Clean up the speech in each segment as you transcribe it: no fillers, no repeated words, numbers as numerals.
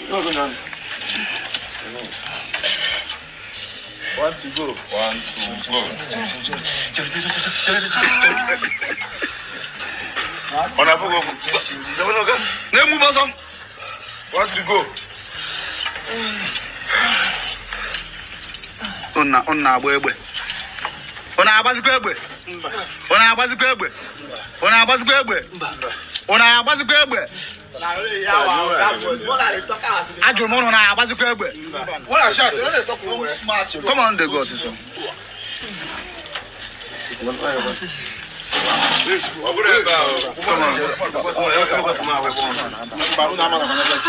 One, two, go. One, two, go. Ọ na-afụ gị ụfụ? Na-emu ọsọ. One, two, go. Unu na-agba egbe. Unu agbazikwa egbe. Unu agbazikwa egbe. Unu agbazikwa egbe. Unu agbazikwa egbe. Ajụrụ m unu na-agbazikwa egbe. Come on, dey go ọsịsọ. Ọ bụrụ ebe ahụ. Come on.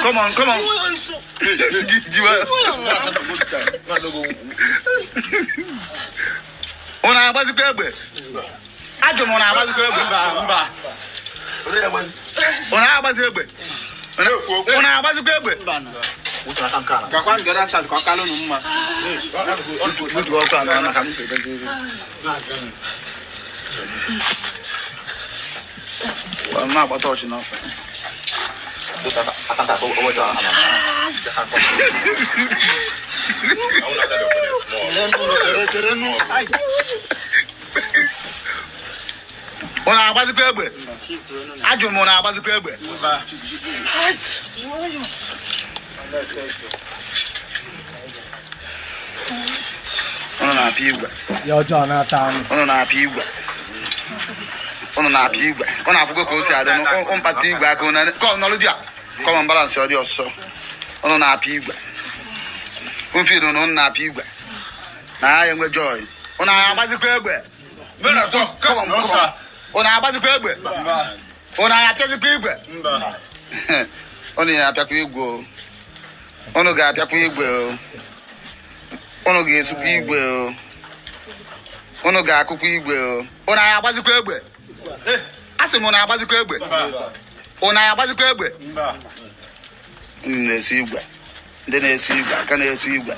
Come on, come on. Jiwe. Unu agbazikwa egbe. Ajụrụ m unu agbazikwa egbe. Unu agbazi egbe. Unu agbazikwa egbe. Gakwa the other side ka ọ kalụ unu mma. Ọ na-agbata ọchị n'ọkụ. Unu agbazikwa egbe. Ajụrụ m unu agbazikwa egbe. Unu na-apịa igwe. Ya ọjọọ na-ata anụ. Unu na-apịa igwe. Unu na-apịa igwe. Unu afụgo ka o si adị nụ mkpata igwe aka unu ka ọ nọrọ di a kọmọn balansị ọ dị ọsọ. Unu na-apịa igwe. Mfidu na unu na-apịa igwe. Na ya enwe joy. Unu agbazikwa egbe. Come on, come on. Unu agbazikwa egbe. Unu apịazikwa igwe. Unu ya apịakwa igwe o. Unu ga-apịakwa igwe o. Unu ga-esukwa igwe o. Unu ga-akụkwa igwe o. Unu agbazikwa egbe. A sị m unu agbazikwa egbe. Unu agbazikwa egbe. Unu na-esu igwe. Ndị na-esu igwe, aka na-esu igwe.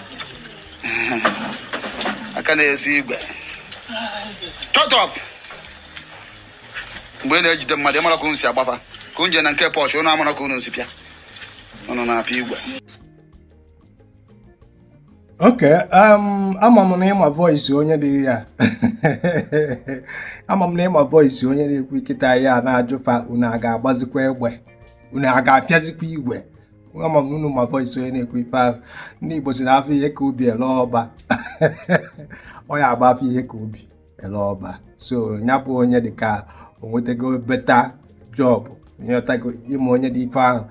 Aka na-esu igwe. Shut up! Mgbe ị na-ejide mmadụ, ị mara ka unu si agbafa. Ka unu jee na nke pọchị, unu amara ka unu si pịa. Unu na-apịa igwe. Okay, ama m na ịma voice onye dị ya. Ama m na ịma voice onye na-ekwu kịta ya na-ajụfa unu a ga-agbazikwa egbe, unu a ga-apịazikwa igwe. Ama m na unu ma voice onye na-ekwu ife ahụ. Ndị Igbo si na afọ ihe ka ubi ele ọba. Ọ ya agba afọ ihe ka ubi ele ọba. So ya bụ onye dị ka o nwetago better job, nyetago ịma onye dị ife ahụ.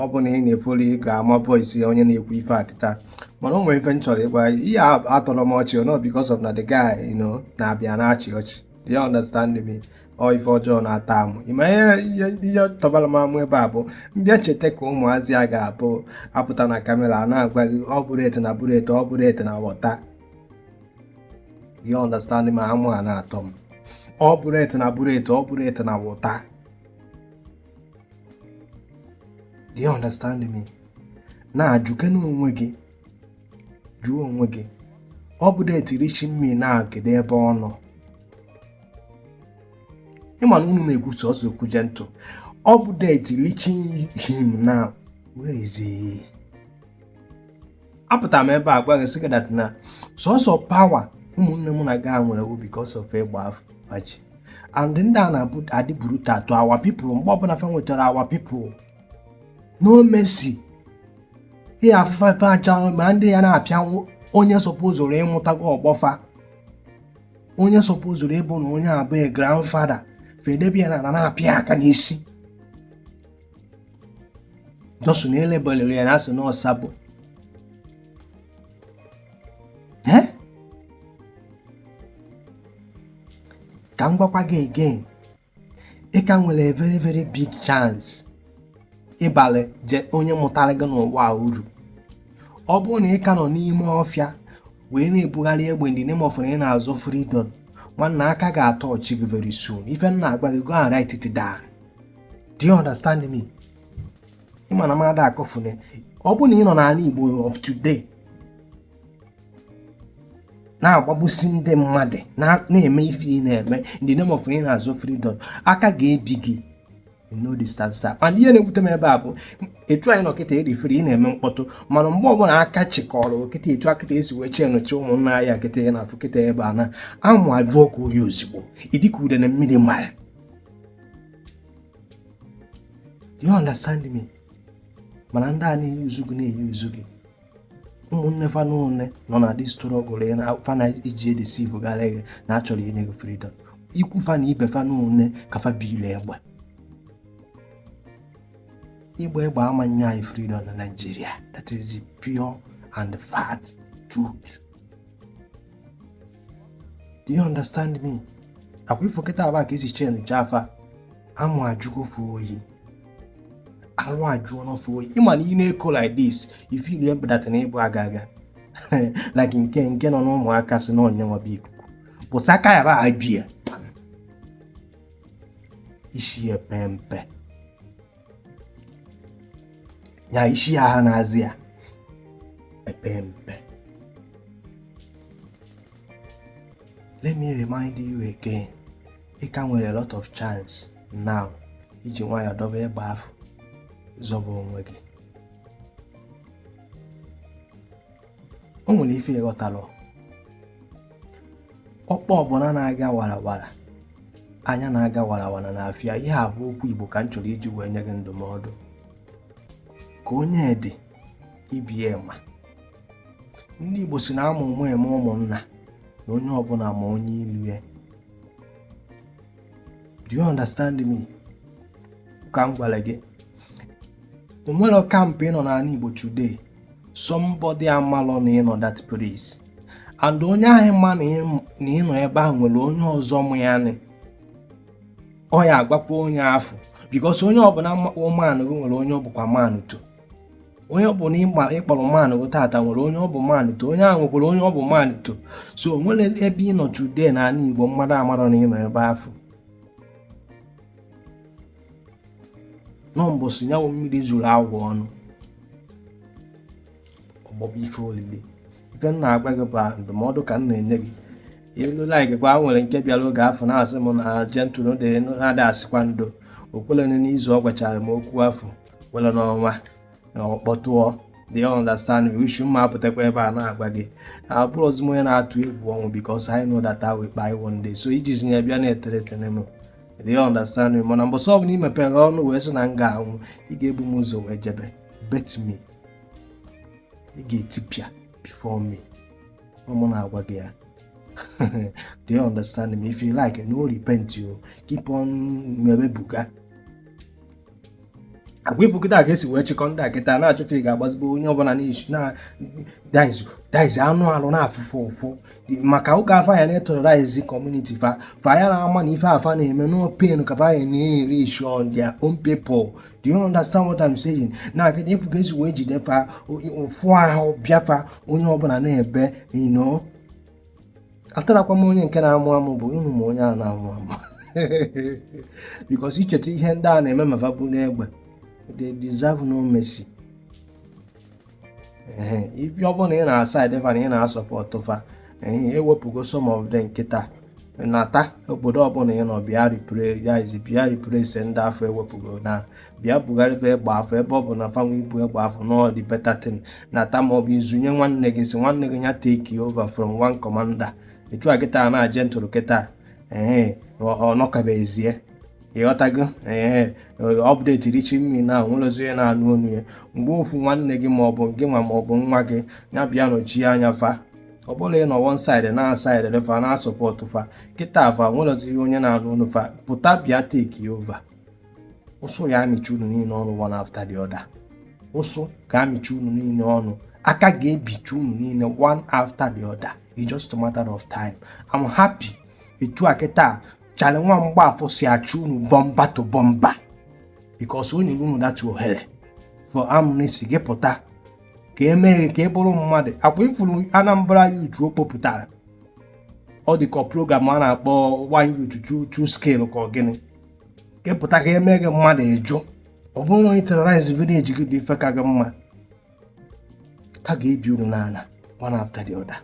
Ọ bụ na ị na-efollow, ị ga-ama voice onye na-ekwu ife a kịta. Mana o nwere ife m chọrọ ịgwa ihe a atọrọ m ọchị, no, because of na the guy na-abịa na-achị ọchị. Do you understand me? Ọ ife ọjọọ na-ata amụ. Ịma ihe tọbara m amụ ebe a bụ mbịa cheta ka ụmụazị a ga-abụ apụta na camera a na-agwa gị ọ bụrụ ete na bụrụ ete, ọ bụrụ ete na water. You understand me? Amụ a na-atọ m. Ọ bụrụ ete na bụrụ ete, ọ bụrụ ete na water. Do you understand me? Na-ajụ kene onwe gị, jụọ onwe gị, ọ bụrụ etirichi mmiri na kedu ebe ọ nọ? Ịma na unu na-ekwu sọsọ okwu gentle. Ọ bụ death reaching him now, where is he? Apụtara m ebe a gwa gị sị gị that na sọsọ power ụmụnne m na ga nwere bụ because of ịgba afa ji, and ndị a na-abụ adị brutal to our people. Mgbe ọbụla fa nwetara our people, no mercy. Ihe afụfa aja ma ndị ya na-apịa onye supposezuru ịmụtago ọgbọfa, onye supposezuru ịbụ na onye abụghị grandfather fedebe ya na na-apịa aka n'isi just na elebelere ya na asị na ọsabụ. Eh? Ka m gwakwa gị again, ị ka nwere a very very big chance ịbalị je onye mụtara gị n'ụwa a uru. Ọ bụrụ na ị ka nọ n'ime ọfịa wee na-ebugharị egbe ndị name of na ị na-azọ freedom, nwanne, aka ga-atọ ọchị gị very soon. Ife m na-agwa gị, go and write it down. Do you understand me? Ịma na mmadụ akọfune. Ọ bụrụ na ị nọ n'ala Igbo of today na-agbagbusi ndị mmadụ, na-eme ife ị na-eme in the name of ị na-azọ freedom, aka ga-ebi gị. In no distance time. And ihe na-ewute m ebe a bụ etu anyị nọ kịta erifere ị na-eme mkpọtụ, mana mgbe ọbụla aka chịkọrọ kịta, etu akịta esi wee chenụchi ụmụnna anyị akịta ya na-afụ kịta ebe a na amụ ajụọ ka oyi ozigbo ịdịka ude na mmiri mara. Do you understand me? Mana ndị a na-eyi uzu gị na-eyi uzu gị, ụmụnne fa niile nọ na this struggle na fa na iji edeceive gara gị na achọrọ inye gị freedom, ikwu fa na ibe fa niile ka fa bile egbe ịgba egbe amanye anyị freedom na Nigeria. That is the pure and fact truth. Do you understand me? Akwa ifo kịta aba ka esi chen afa amụ ajụgo fụ oyi, arụ ajụọ n'ofe oyi. Ịma na ị na-eko like this, if you that na ịbụ aga aga like nke nọ n'ụmụaka si na onye nwa bụ ikuku bụsị aka ya ba abịa isi ya pe mpe ya isi ya ha na-azị ya epe mpe. Let me remind you again, ị ka nwere a lot of chance now iji nwayọọ dọba egbe afọ zọba onwe gị. O nwere ife ịghọtalụ, ọkpọ ọbụla na-aga warawara, anya na-aga warawara na-afịa. Ihe a bụ okwu Igbo ka m chọrọ iji wee nye gị ndụmọdụ ka onye dị ibie ma. Ndị Igbo si na ama ụmụ eme ụmụnna na onye ọbụla ma onye ilu ya. Do you understand me? Ka m gwara gị, o nwere camp ị nọ n'ala Igbo today, somebody amalọ na ị nọ that place, and onye ahụ ma na ị nọ ebe ahụ nwere onye ọzọ mụ ya nị ọ ya agwakwa onye afọ, because onye ọbụla manụ gị nwere onye ọ bụkwa manụ to. Onye ọbụla ịkpọrọ manụ gị tata nwere onye ọ bụ manụ to, onye ahụ nwekwara onye ọ bụ manụ to. So o nwere ebe ị nọ today n'ala Igbo mmadụ amarọ na ị nọ ebe afọ nọ mbọsị nyanwụ mmiri zuru agwụ ọnụ ọgbọbọ ife olili. Ife m na-agwa gị bụ ndụmọdụ ka m na-enye gị. Elu like kwa nwere nke bịara oge afọ na-asị m na gentle dị na-adị asịkwa ndo okwelene n'izu ọ gwachara m okwu afọ were n'ọnwa na ọkpọtụọ. Do you understand me? Wish mma apụtakwa ebe a na-agwa gị abụrụzi m onye na-atụ egwu ọnwụ, because I know that I will kpai one day. So iji zinye bịa na-etere etere m. Do you understand me? Mana mbọsị ọbụla ị mepere ọnụ wee sị na m ga-anwụ, ị ga-ebu m ụzọ wee jebe. Bet me, ị ga-etipịa before me. Ọ mụ na-agwa gị ya. Do you understand me? If you like, no repent you keep on mebe buga agwa ịpụkịta ka esi wee chịkọ ndị a kịta na-achọfe. Ị ga-agbazigbo onye ọbụla n'ishi na daiz anụ arụ na-afụfụ ụfụ maka oge afa ya na-eterrorize community fa fa ya na-ama na ife afa na-eme no pain ka fa ya na-eri issue on their own people. Do you understand what I'm saying? Na kịta ịfụ ka esi wee jide fa ụfụ ahụ bịafa onye ọbụla na-ebe. Atarakwa m onye nke na-amụ amụ bụ ịhụ m onye a na-amụ amụ, because icheta ihe ndị a na-eme ma fa bụ n'egbe, they deserve no mercy. Ee, ibi ọ bụrụ na ị na-asa fa na ị na-asupport fa, ee, ewepụgo some of them nkịta nata obodo ọbụla ị nọ bịa replace, bịa replace ndị afọ ewepụgo na bịa bugharịba egbe afọ ebe ọ bụ na fanwe ibu egbe afọ nọ the better thing nata, ma ọ bụ izunye nwanne gị si nwanne gị ya take over from one commander. Etu a kịta na gentle kịta, ee, ọ nọkabezie, ịghọtago? Ee, update richi mmiri na nwere onye na-anụ onu ya mgbe ofu nwanne gị ma ọ bụ gị nwa ma ọ bụ nwa gị ya bịa nọchie anya fa. Ọ bụrụ ị nọ one side na side fa na support fa kịta, fa nwere onye na-anụ onu fa pụta bịa take over. Ụsụ ya amịcha unu niile ọnụ one after the other. Ụsụ ga-amịcha unu niile ọnụ, aka ga-ebicha unu niile one after the other. It's just a matter of time. I'm happy etu a kịta Charlie nwa Mgbafọ si achụ unu bumper to bumper, because o nyere unu that ohere for amnesty gị pụta ka emeghe ka ị bụrụ mmadụ. Akwa ifuru Anambra youth o kpopụtara, ọ dị ka program a na-akpọ one youth two two skill ka ọ gịnị ka ịpụta ka eme gị mmadụ ịjụ. Ọ bụrụ na onye terrorize village gị bụ ife ka gị mma ka ga-ebi unu n'ala one after the other.